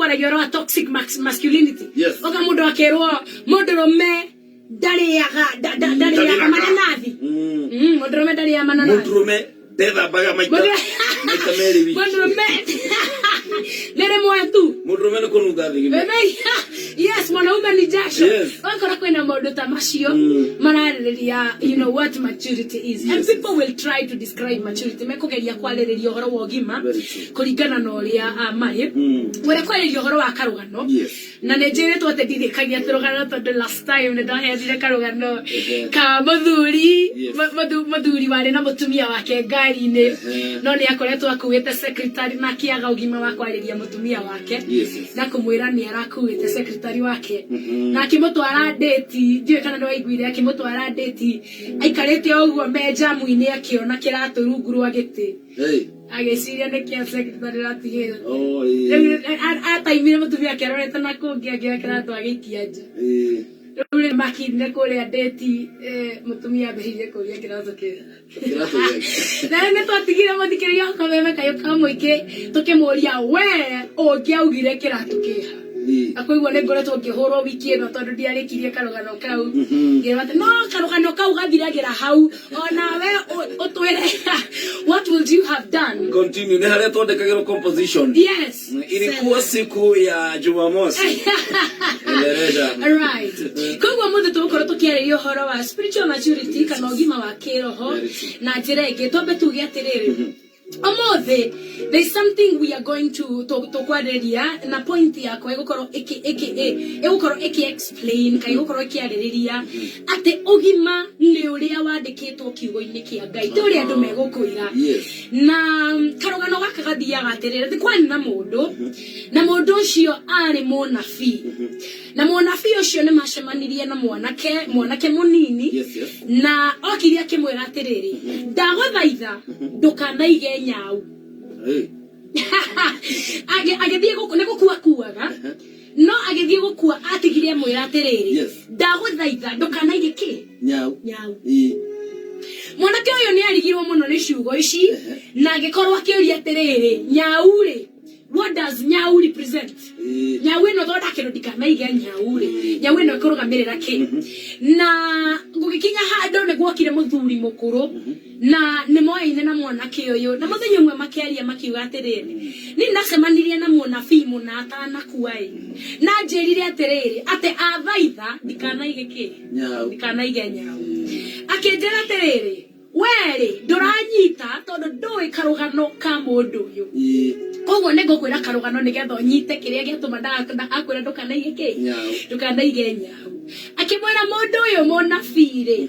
Twaragia ũhoro wa toxic masculinity. Oka mũndũ akerwo mũndũrũme ndarĩaga ndarĩaga Ndarĩaga. mananathi. Mũndũrũme ndarĩaga mananathi. Mũndũrũme ndethambaga maita maita merĩ wiki. Mũndũrũme nĩ rĩmwe tu. Mũndũrũme nĩ kũnunga thigino. Yes, mwanaume ni jasho. Wakora kwĩna maũndũ ta macio mararĩrĩria what maturity is. And people will try to describe maturity, mekũgeria kwarĩrĩria ũhoro wa ũgima Very true. kũringana na ũrĩa marĩ. Ũrĩa kwarĩrĩria ũhoro wa karũgano. Na nĩ njĩrĩtwo atĩ ndirĩkagia tũrũgano tondũ last time nĩ ndaheanire karũgano ka mũthuri mũthuri warĩ na mũtumia wake ngari-inĩ, no nĩ akoretwo akuĩte secretary na akĩaga ũgima wa kwarĩria mũtumia wake na kũmwĩra nĩ arakuĩte secretary wake na akĩmũtwara date. Ndiũĩ kana nĩ waiguire, akĩmũtwara date, aikarĩte o ũguo me njamu-inĩ, akĩona kĩratũ rungu rwa gĩtĩ. Hey. Agĩciria nĩ kĩa secretary ratigĩra. Oh, ĩĩ. Rĩu ataimire mũtumia ake arorete na kũngĩ, akĩoya kĩratũ agĩikia nja. Rĩu rĩ makinyire kũrĩa ndĩti, mũtumia ambĩrĩirie kũria kĩratũ kĩega. Kĩratũ gĩake. Na rĩu nĩ twatigire mũthikĩrĩria wa Kameme Kayũ ka Mũingĩ tũkĩmũria, we ũngĩaugire kĩratũ kĩha? Akũigua nĩ ngoretwo ngĩhũrwo wiki ĩno tondũ ndiarĩkirie karũgano kau. Ngĩrwo atĩ no karũgano kau gathiragĩra hau. Onawe ũtwĩre, what would you have done? Continue. Nĩ harĩa twandĩkagĩrwo composition. Yes. Ilikuwa siku ya Jumamosi. Endeleza. Right. Koguo mũthĩ tũgũkorwo tũkĩarĩria ũhoro wa spiritual maturity kana ũgima wa kĩroho. Very true. Na njĩra ĩngĩ twambe tuge atĩrĩrĩ, ũmũthĩ there is something we are going to tũkwarĩrĩria, na point yakwa ĩgũkorwo ĩkĩ ĩkĩ ĩgũkorwo ĩkĩ explain kana ĩgũkorwo ĩkĩarĩrĩria atĩ ũgima nĩ ũrĩa wandĩkĩtwo kiugo-inĩ kĩa Ngai, ti ũrĩa andũ megũkwĩra. Na karũgano gaka gathiaga atĩrĩrĩ, atĩ kwarĩ na mũndũ, na mũndũ ũcio arĩ mũnabii, na mũnabii ũcio nĩ macemanirie na mwanake mũnini. Na okire akĩmwĩra atĩrĩrĩ, ndagũthaitha ndũkanaige nyau. Hey. Agĩthiĩ nĩ gũkua akuaga, no agĩthiĩ gũkua atigire amwĩra atĩrĩrĩ, ndagũthaitha ndũkanaige kĩ? Nyau. Nyau. Mwanake ũyũ nĩ arigirwo mũno nĩ ciugo ici na agĩkorwo akĩũria atĩrĩrĩ, nyau rĩ, what does nyau represent? Nyau ĩno thondakĩrwo ndikanaige nyau rĩ, nyau ĩno ĩkũrũgamĩrĩra kĩ? Na gũgĩkinya handũ nĩ gwokire mũthuri mũkũrũ na nĩ moyaine na mwanake ũyũ, na mũthenya ũmwe makĩaria makiuga atĩrĩrĩ, niĩ ndacemanirie na mũnabii mũna atanakua ĩ, na anjĩrire atĩrĩrĩ, atĩ athaitha ndikanaige kĩ? Nyau. Ndikanaige nyau. Akĩnjĩra atĩrĩrĩ, werĩ ndũranyita tondũ ndũĩ karũgano ka mũndũ ũyũ. Koguo nĩ ngũkwĩra karũgano nĩgetha ũnyite kĩrĩa gĩatũma akwĩra ndũkanaige kĩ? Nyau. Ndũkanaige nyau. Akĩmwĩra mũndũ ũyũ mũnabii rĩ,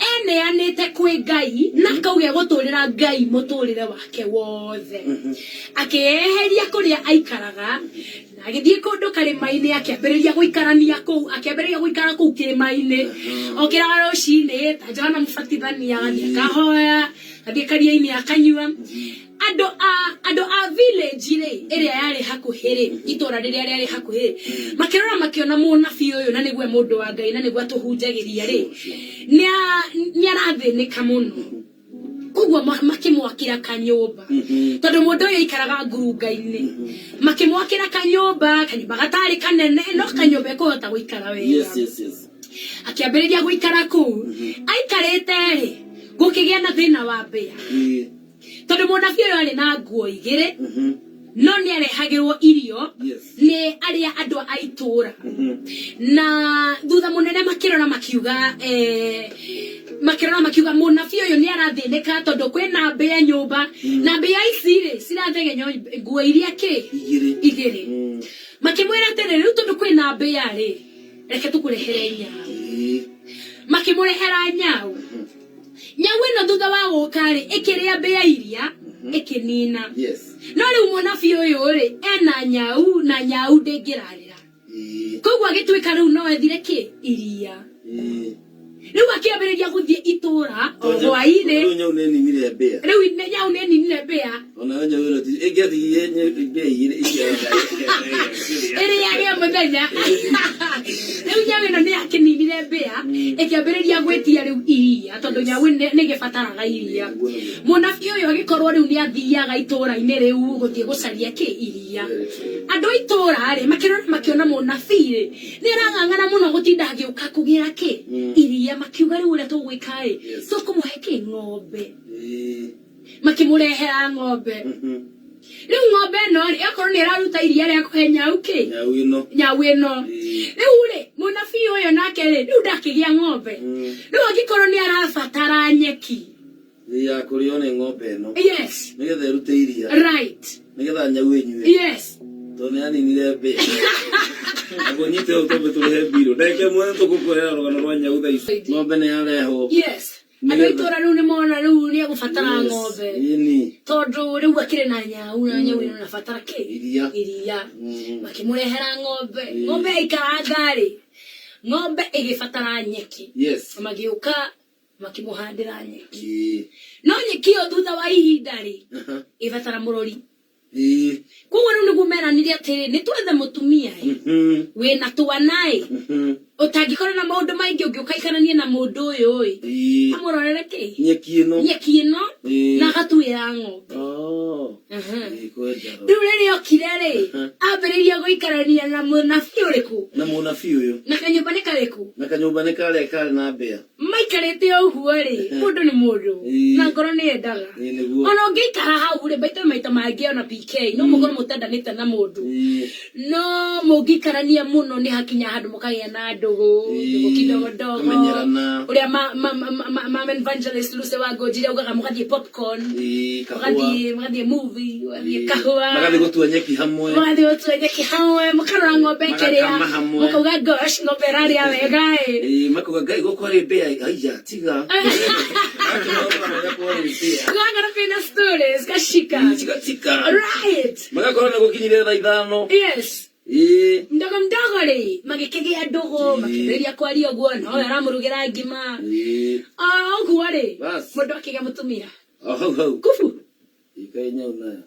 eneanĩte kwĩ Ngai na akauga egũtũrĩra Ngai mũtũrĩre wake wothe. Akĩyeheria kũrĩa aikaraga na agĩthiĩ kũndũ karĩma-inĩ, akĩambĩrĩria gũikarania kũu, akĩambĩrĩria gũikara kũu kĩrĩma-inĩ. Okĩraga rũcinĩ ta Johana Mũbatithania, agathiĩ akahoya, agathiĩ karia-inĩ akanyua. Andũ a village rĩ, ĩrĩa yarĩ hakuhĩ rĩ, itũra rĩrĩa rĩarĩ hakuhĩ rĩ, makĩrora makĩona mũnabii ũyũ na nĩguo mũndũ wa Ngai na nĩguo atũhunjagĩria rĩ, nĩ arathĩnĩka mũno. Koguo makĩmwakĩra kanyũmba, tondũ mũndũ ũyũ aikaraga ngurunga-inĩ. Makĩmwakĩra kanyũmba, kanyũmba gatarĩ kanene, no kanyũmba ekũhota gũikara wega. Akĩambĩrĩria gũikara kũu. Aikarĩte rĩ, gũkĩgĩa na thĩna wa mbĩa. Tondũ mũnabii ũyũ arĩ na nguo igĩrĩ, no nĩ arehagĩrwo irio nĩ arĩa andũ a itũũra. Na thutha mũnene makĩrora makiuga, makĩrora makiuga mũnabii ũyũ nĩ arathĩnĩka tondũ kwĩna mbĩa nyũmba, na mbĩa ici rĩ cirathegenya nguo iria kĩ? Igĩrĩ. Igĩrĩ. Makĩmwĩra atĩrĩ, rĩu tondũ kwĩna mbĩa rĩ, reke tũkũrehere nyau. Makĩmũrehera nyau. Nyau ĩno thutha wa gũka rĩ, ĩkĩrĩa mbĩa iria, ĩkĩnina. No rĩu mũnabii ũyũ rĩ, ena nyau na nyau ndĩngĩrarĩra. Koguo agĩtuĩka rĩu no ethire kĩ? Iria. Rĩu akĩambĩrĩria gũthiĩ itũũra o hwaĩ-inĩ. Rĩu nyau nĩ ĩninire mbĩa. Rĩu nyau nĩ ĩninire mbĩa. Ona nyau ĩno ĩngĩatigire mbĩa igĩrĩ icio. Ĩrĩage mũthenya. Rĩu nyau ĩno nĩ yakĩninire mbĩa, ĩkĩambĩrĩria gwĩtia rĩu iria, tondũ nyau nĩ ĩgĩbataraga iria. Mũnabii ũyũ agĩkorwo rĩu nĩ athiaga itũũra-inĩ rĩu gũthiĩ gũcaria kĩ iria. Andũ a itũũra rĩ, makĩrora makĩona mũnabii rĩ, nĩ arang'ang'ana mũno gũtinda agĩũka kũgĩra kĩ iria, makiuga rĩu ũrĩa tũgwĩka ĩ, tũkũmũhe kĩ ng'ombe. Makĩmũrehera ng'ombe. Rĩu ng'ombe ĩno rĩ, ĩgakorwo nĩ ĩraruta iria rĩa kũhe nyau kĩ? Nyau ĩno. Nyau ĩno. Rĩu rĩ, mũnabii ũyũ nake rĩ, rĩu ndakĩgĩa ng'ombe. Rĩu angĩkorwo nĩ arabatara nyeki. Ya kũrĩo nĩ ng'ombe ĩno. Yes. Nĩgetha ĩrute iria. Right. Nĩgetha nyau ĩnyue. Yes. Tondũ nĩ yaninire mbĩa. Naguo nyite ũũ twambe tũrĩhe mbirũ. Ndagĩka ĩmwe nĩ tũgũkũrehera rũgano rwa nyau thaa ici. Ng'ombe nĩ yarehwo. Yes. Andũ a itũũra rĩu nĩ mona rĩu nĩ egũbatara ng'ombe. Ĩni. Tondũ rĩu akĩrĩ na nyau na nyau ĩno ĩrabatara kĩ? Iria. Iria. Makĩmũrehera ng'ombe. Ng'ombe yaikaranga rĩ, ng'ombe ĩgĩbatara nyeki. Yes. Magĩũka makĩmũhandĩra nyeki. Ĩĩ. No nyeki ĩyo thutha wa ihinda rĩ, ĩbatara mũrori. Ĩĩ. Koguo rĩu nĩguo meranire atĩrĩ, nĩ twethe mũtumia ĩ, wĩna twana ĩ, ũtangĩkorwo na maũndũ maingĩ ũngĩũka aikaranie na mũndũ ũyũ ĩ, amũrorere kĩ? Nyeki ĩno. Nyeki ĩno na agatuĩra ng'ombe. Oh. Aha. Ĩĩ, kwenda. Rĩu rĩrĩa okire rĩ, ambĩrĩirie gũikarania na mũnabii ũrĩkũ? Na mũnabii ũyũ. Na kanyũmba nĩ karĩkũ? Na kanyũmba nĩ karĩa karĩ na mbĩa. Maikarĩte o ũguo rĩ, mũndũ nĩ mũndũ na ngoro nĩ yendaga. Ĩĩ nĩguo. Ona ũngĩikara hau rĩ, maita maita mangĩ ona PK no mũkorwo mũtendanĩte na mũndũ, no mũngĩikarania mũno nĩ hakinya handũ mũkagĩa na ndũgũ, ndũgũ kidogo dogo. Kũmenyerana. Ũrĩa mama evangelist Lucy wa Ngũnjiri augaga mũgathiĩ popcorn, Ĩĩ, kahũa. mũgathiĩ movie, mũgathiĩ kahũa. Magathiĩ gũtua nyeki hamwe. Mũgathiĩ gũtua nyeki hamwe, mũkarora ng'ombe ĩkĩrĩa, Magakama hamwe. mũkauga gosh, ng'ombe ĩrarĩa wega ĩ. Ĩĩ, makauga Ngai gũkũ harĩ mbĩa aiya tiga. Magakĩmarora ũrĩa kwarĩ mbĩa. Gũgakorwo kwĩna stories gacika. Ĩĩ, tiga tiga. Right. Magakorwo nĩ gũkinyire thaa ithano. Yes. Ĩĩ. Mdogo mdogo rĩ, magĩkĩgĩa ndũgũ, makĩambĩrĩria kwaria ũguo, na ũyũ aramũrugĩra ngima. Ĩĩ. O ũguo rĩ, Bas. mũndũ akĩgĩa mũtumia. O hau hau. Kubu. Ikaĩ nyau nayo.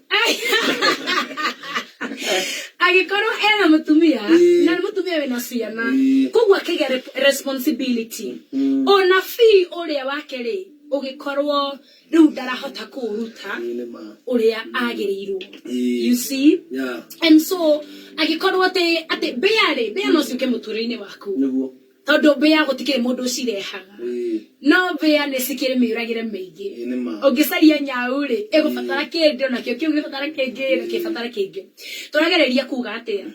Agĩkorwo ena mũtumia, Ĩĩ. na nĩ mũtumia wĩna ciana. Ĩĩ. Koguo akĩgĩa responsibility. Ũnabii ũrĩa wake rĩ, ũgĩkorwo rĩu ndarahota kũũruta Ĩĩ nĩ ma. ũrĩa agĩrĩirwo. Ĩĩ. You see? Yeah. And so agĩkorwo atĩ mbĩa rĩ, mbĩa no ciũke mũtũrĩre-inĩ waku. Nĩguo. Tondũ mbĩa gũtikĩrĩ mũndũ ũcirehaga. Ĩĩ. No mbĩa nĩ cikĩrĩ mĩũragĩre mĩingĩ. Ĩĩ nĩ ma. Ũngĩcaria nyau rĩ, ĩgũbatara kĩndũ, nakĩo kĩu gĩbatara kĩngĩ, na kĩbatara kĩngĩ. Tũragereria kuga atĩa?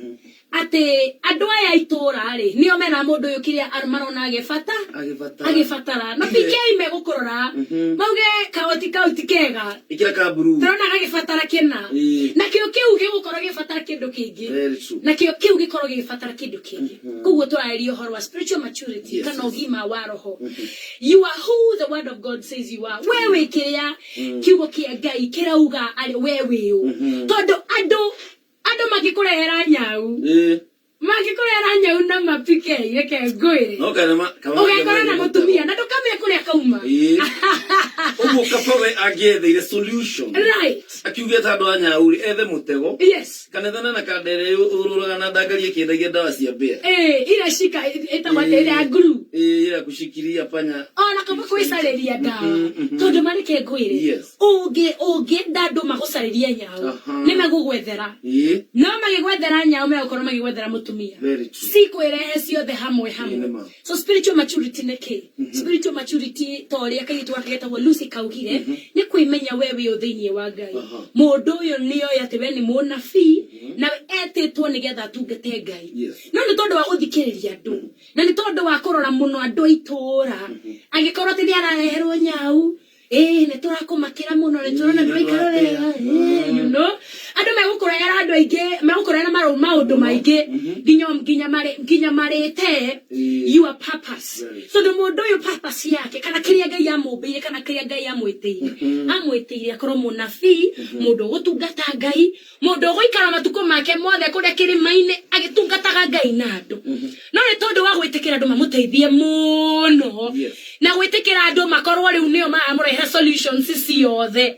Atĩ andũ aya a itũũra rĩ, nĩo mena mũndũ ũyũ kĩrĩa marona agĩbata, Agĩbatara. agĩbatara. Na PK megũkũrora, mauge kaoti kau ti kega. Ĩkĩra ka blue. Tũrona gagĩbatara kĩna. Ĩĩ. Nakĩo kĩu gĩgũkorwo gĩgĩbatara kĩndũ kĩngĩ. Very true. Nakĩo kĩu gĩkorwo gĩgĩbatara kĩndũ kĩngĩ. Koguo tũraria ũhoro wa spiritual maturity kana ũgima wa roho. You are who the word of God says you are. We wĩ kĩrĩa kiugo kĩa Ngai kĩrauga arĩ we wĩ ũ. Tondũ andũ mangĩkũrehera nyau, Ĩĩ. mangĩkũrehera nyau na mapike, reke ngwĩre. No kana ma kana Ũgekora na mũtumia na ndũkamenya kũrĩa kauma. Ĩĩ. Ũguo kaba we angĩetheire solution. Right. Akiugĩte andũ a nyau rĩ ethe mũtego. Yes. Kanethana na kandere ũrũraga na ndangari ĩkĩendagia ndawa cia mbĩa. Ĩĩ, ira shika ĩtagwo atĩa ĩrĩa ya glue. Ĩĩ, ĩrĩa kushikilia panya. Ona kaba kwĩcarĩria ndawa. Tondũ mareke ngwĩre. Yes. Ũngĩenda andũ magũcarĩrie nyau, Aha. nĩ megũgwethera. Ĩĩ. No magĩgwethera nyau megũkorwo magĩgwethera mũtumia. Very true. Cikwĩrehe ciothe hamwe Ĩĩ, hamwe. nĩ ma. So spiritual maturity nĩ kĩ? Spiritual maturity ta ũrĩa kairĩtu gaka getagwo Lucy kaugire, nĩ kwĩmenya we wĩ ũ thĩinĩ wa Ngai. Aha. Mũndũ ũyũ nĩ oĩ atĩ we nĩ mũnabii na etĩtwo nĩgetha atungate Ngai. Yes. No nĩ tondũ wa gũthikĩrĩria andũ na nĩ tondũ wa kũrora mũno andũ a itũũra, angĩkorwo atĩ nĩ arareherwo nyau, ĩĩ nĩ tũrakũmakĩra mũno, nĩ tũrona Ĩĩ, ndũraikara wega, ĩĩ, you know. Andũ megũkũrehera andũ aingĩ, megũkũrehera maũndũ maingĩ, nginya marĩte Ĩĩ. your purpose. Right. Tondũ mũndũ ũyũ purpose yake, kana kĩrĩa Ngai amũmbĩire, kana kĩrĩa Ngai amwĩtĩire, amwĩtĩire akorwo mũnabii, mũndũ ũgũtungata Ngai, mũndũ ũgũikara matukũ make mothe kũrĩa kĩrĩma-inĩ agĩtungataga Ngai na andũ. No nĩ tondũ wa gwĩtĩkĩra andũ mamũteithie mũno, Yes. na gwĩtĩkĩra andũ makorwo rĩu nĩo maramũrehera solutions ciothe,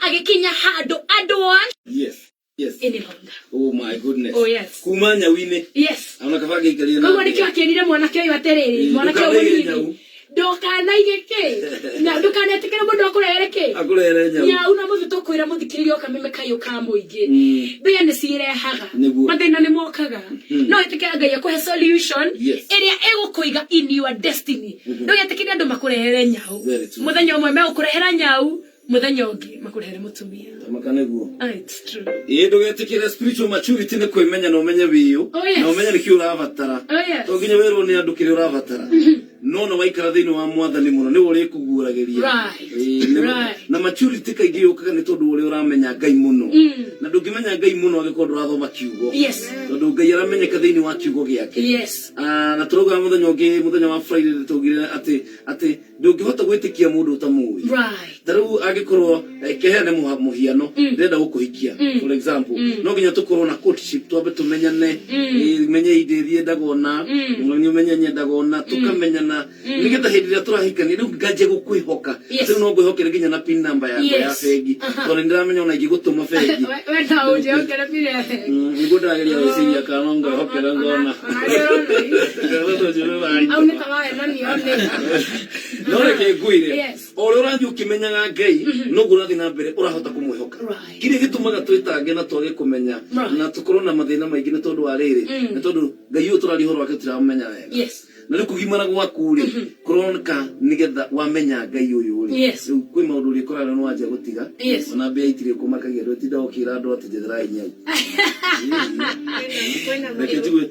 agĩkinya handũ andũ a Yes. Yes. Any longer. Oh my goodness. Oh yes. Kuma nyau-inĩ. Yes. Ona kaba ngĩikarire na Koguo nĩkĩo akĩrire mwanake ũyũ atĩrĩrĩ, mwanake ũyũ ndũkanaige mũnini, nyau. Ndũkanaige kĩ na ndũkanetĩkĩre mũndũ akũrehere kĩ? Akũrehere nyau. Nyau. Na mũthĩ tũkwĩra mũthikĩrĩria ũkameme kayũ ka mũingĩ, mbĩa nĩ cirehaga Nĩguo. Mathĩna nĩ mokaga, no ĩtĩkĩra Ngai akũhe solution ĩrĩa ĩgũkũiga in your destiny. Ndũgetĩkĩre andũ makũrehere nyau. Very true. Mũthenya ũmwe megũkũrehera nyau, mũthenya ũngĩ makũrehere mũtumia. Tamaka nĩguo. Ah, it's true. Ĩĩ, ndũgetĩkĩre. Spiritual maturity nĩ kwĩmenya na ũmenye wĩũ na ũmenye nĩkĩ ũrabatara. To nginya wĩrwo nĩ andũ kĩrĩa ũrabatara, no na waikara thĩinĩ wa Mwathani mũno nĩwe ũrĩkũguũragĩria. Ĩĩ, na maturity kaingĩ yũkaga nĩ tondũ ũrĩa ũramenya Ngai mũno, na ndũngĩmenya Ngai mũno angĩkorwo ndũrathoma kiugo, tondũ Ngai aramenyeka thĩinĩ wa kiugo gĩake. Ah, na tũraugaga mũthenya ũngĩ, mũthenya wa Friday, tũgire atĩ ndũngĩhota gwĩtĩkia mũndũ ũtamũĩ. Ta rĩu angĩkorwo keheane mũhiano, ndĩrenda gũkũhikia, for example, no nginya tũkorwo na courtship, twambe tũmenyane. Menye indo iria ũna, nĩ ũmenye nyendaga ũna, tũkamenyana nĩgetha hĩndĩ ĩrĩa tũrahikania rĩu nganjia gũkwĩhoka. Rĩu no ngwĩhokere nginya na PIN number yakwa ya bengi, tondũ nĩ ndĩramenya ona ingĩgũtũma bengi. We no ũnjĩhokere PIN ya bengi? Nĩguo ndĩrageria gwĩciria kana no ngwĩhokere ngona. Au nĩ ta wahenanio nĩ. No reke ngwĩre, o ũrĩa ũrathiĩ ũkĩmenyaga Ngai, noguo ũrathiĩ na mbere ũrahota kũmwĩhoka. Kĩrĩa gĩtũmaga twĩtange na twage kũmenya na tũkorwo na mathĩna maingĩ nĩ tondũ wa rĩrĩ, nĩ tondũ Ngai ũyũ tũraria ũhoro wake tũtiramũmenya wega. Na rĩu kũgimara gwaku rĩ kũroneka nĩgetha wamenya Ngai ũyũ rĩ, rĩu kwĩ maũndũ ũrĩkoraga nĩ wanjia gũtiga. Ona mbĩa itirĩ kũmakagia, ndũtinda ũkĩra andũ atĩ njetherai nyau. Reke njigue.